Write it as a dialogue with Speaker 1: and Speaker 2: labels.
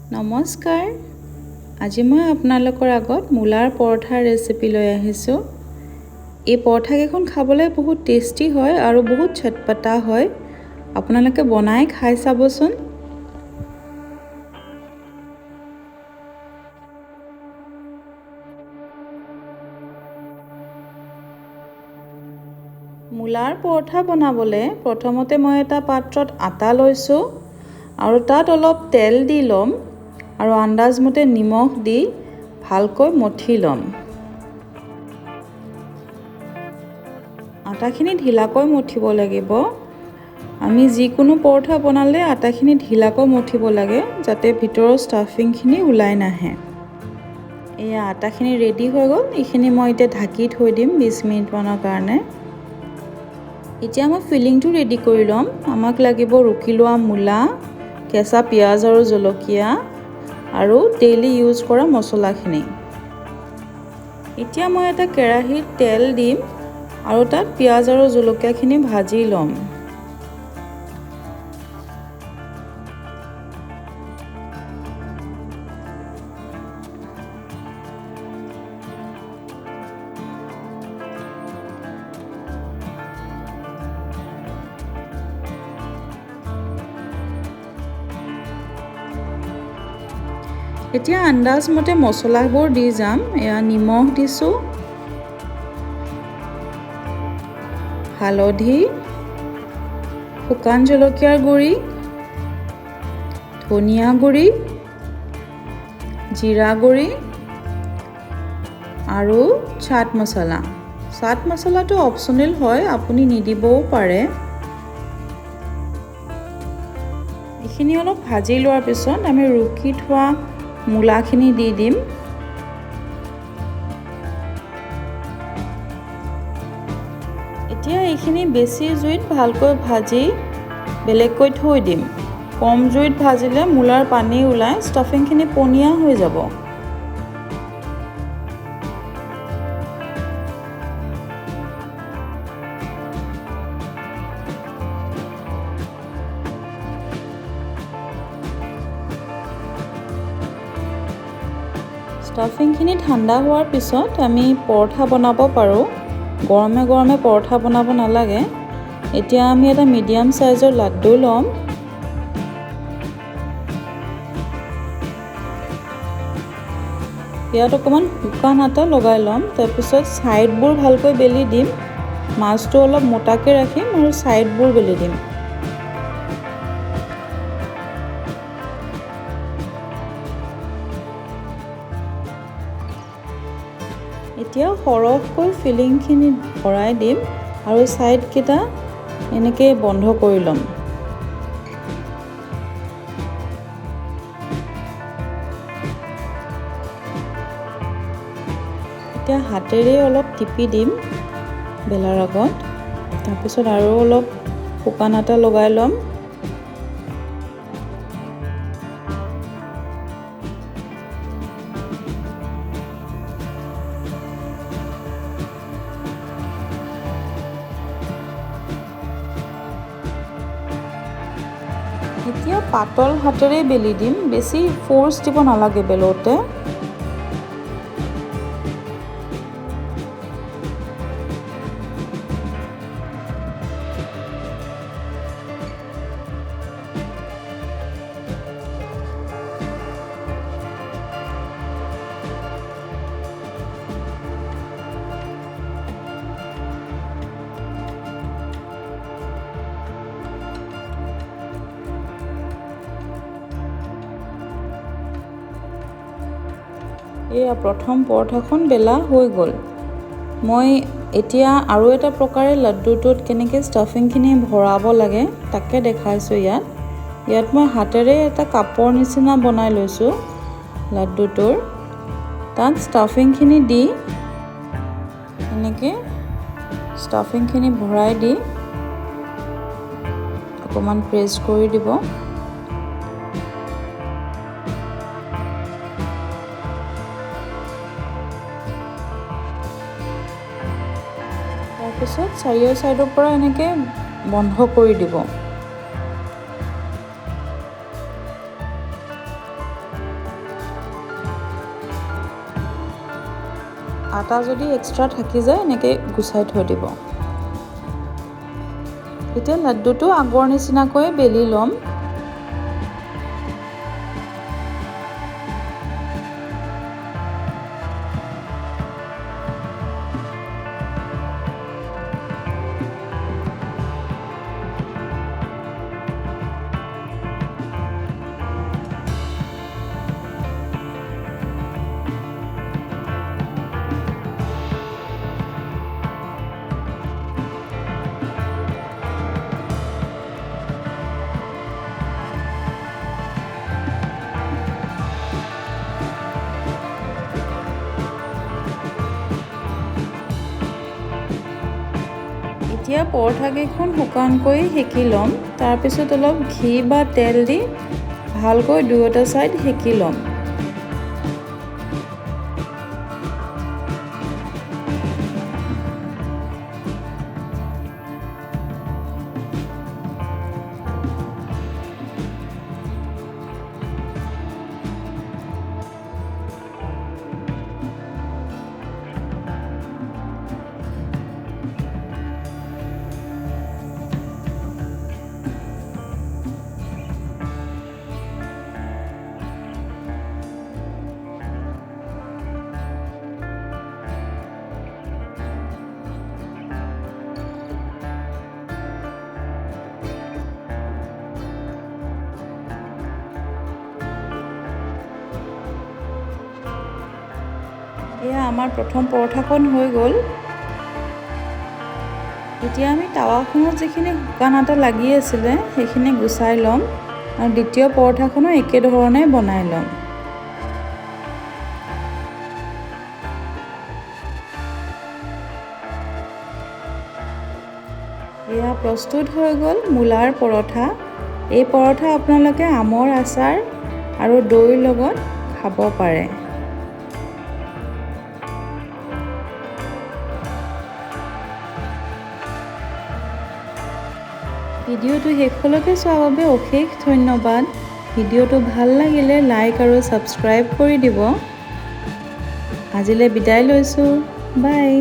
Speaker 1: নমস্কাৰ, আজি মই আপোনালোকৰ আগত মূলাৰ পৰঠাৰ ৰেচিপি লৈ আহিছোঁ। এই পৰঠাকেইখন খাবলৈ বহুত টেষ্টি হয় আৰু বহুত চটপটা হয়। আপোনালোকে বনাই খাই চাবচোন। মূলাৰ পৰঠা বনাবলৈ প্ৰথমতে মই এটা পাত্ৰত আটা লৈছোঁ আৰু তাত অলপ তেল দি ল'ম আৰু আন্দাজমতে নিমখ দি ভালকৈ মঠি ল'ম। আটাখিনি ঢিলাকৈ মঠিব লাগিব। আমি যিকোনো পৰঠা বনালে আটাখিনি ঢিলাকৈ মঠিব লাগে, যাতে ভিতৰৰ ষ্টাফিংখিনি ওলাই নাহে। এয়া আটাখিনি ৰেডি হৈ গ'ল। এইখিনি মই এতিয়া ঢাকি থৈ দিম 20 মিনিটমানৰ কাৰণে। এতিয়া মই ফিলিংটো ৰেডি কৰি ল'ম। আমাক লাগিব ৰুকি লোৱা মূলা, কেঁচা পিঁয়াজ আৰু জলকীয়া আৰু ডেইলি ইউজ কৰা মছলাখিনি। এতিয়া মই এটা কেৰাহীত তেল দিম আৰু তাত পিঁয়াজ আৰু জলকীয়াখিনি ভাজি ল'ম। এতিয়া আন্দাজমতে মছলাবোৰ দি যাম। এয়া নিমখ দিছোঁ, হালধি, শুকান জলকীয়াৰ গুড়ি, ধনিয়া গুড়ি, জিৰা গুড়ি আৰু চাট মছলা। চাট মছলাটো অপশ্যনেল হয়, আপুনি নিদিবও পাৰে। এইখিনি অলপ ভাজি লোৱাৰ পিছত আমি ৰুকি থোৱা মূলাখিনি দি দিম। এতিয়া এইখিনি বেছি জুইত ভালকৈ ভাজি বেলেগকৈ থৈ দিম। কম জুইত ভাজিলে মূলাৰ পানী ওলাই ষ্টাফিংখিনি পনীয়া হৈ যাব। ষ্টাফিংখিনি ঠাণ্ডা হোৱাৰ পিছত আমি পৰঠা বনাব পাৰোঁ। গৰমে গৰমে পৰঠা বনাব নালাগে। এতিয়া আমি এটা মিডিয়াম চাইজৰ লাড্ডু ল'ম। ইয়াত অকণমান শুকান আটা লগাই ল'ম। তাৰপিছত ছাইডবোৰ ভালকৈ বেলি দিম। মাজটো অলপ মোটাকৈ ৰাখিম আৰু ছাইডবোৰ বেলি দিম। এতিয়া সৰহকৈ ফিলিংখিনি ভৰাই দিম আৰু ছাইডকেইটা এনেকৈ বন্ধ কৰি ল'ম। এতিয়া হাতেৰে অলপ টিপি দিম বেলাৰ আগত। তাৰপিছত আৰু অলপ শুকান আটা লগাই ল'ম। এতিয়া পাতল হাতেৰে বেলি দিম, বেছি ফ'ৰ্চ দিব নালাগে বেলোতে। এয়া প্ৰথম পৰঠাখন বেলা হৈ গ'ল। মই এতিয়া আৰু এটা প্ৰকাৰে লাড্ডুটোত কেনেকৈ ষ্টাফিংখিনি ভৰাব লাগে তাকে দেখাইছোঁ। ইয়াত মই হাতেৰে এটা কাপৰ নিচিনা বনাই লৈছোঁ লাড্ডুটোৰ। তাত ষ্টাফিংখিনি দি এনেকৈ ষ্টাফিংখিনি ভৰাই দি অকণমান প্ৰেছ কৰি দিব। তাৰপিছত চাৰিও ছাইডৰ পৰা এনেকৈ বন্ধ কৰি দিব। আটা যদি এক্সট্ৰা থাকি যায় এনেকৈ গুচাই থৈ দিব। এতিয়া লাড্ডুটো আগৰ নিচিনাকৈ বেলি ল'ম। এতিয়া পৰঠাকেইখন শুকানকৈ সেকি ল'ম। তাৰপিছত অলপ ঘি বা তেল দি ভালকৈ দুয়োটা ছাইড সেকি ল'ম। এয়া আমাৰ প্ৰথম পৰঠাখন হৈ গ'ল। এতিয়া আমি টাৱাখনত যিখিনি শুকান আটা লাগি আছিলে সেইখিনি গুচাই ল'ম আৰু দ্বিতীয় পৰঠাখনো একেধৰণে বনাই ল'ম। এয়া প্ৰস্তুত হৈ গ'ল মূলাৰ পৰঠা। এই পৰঠা আপোনালোকে আমৰ আচাৰ আৰু দৈৰ লগত খাব পাৰে। ভিডিঅ'টো শেষলৈকে চোৱাৰ বাবে অশেষ ধন্যবাদ। ভিডিঅ'টো ভাল লাগিলে লাইক আৰু ছাবস্ক্ৰাইব কৰি দিব। আজিলৈ বিদায় লৈছোঁ। বাই।